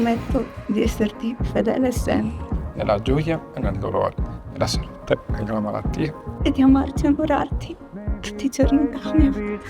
Prometto di esserti fedele sempre. Nella gioia e nel dolore, nella salute e nella malattia. E di amarti e onorarti tutti i giorni della mia vita.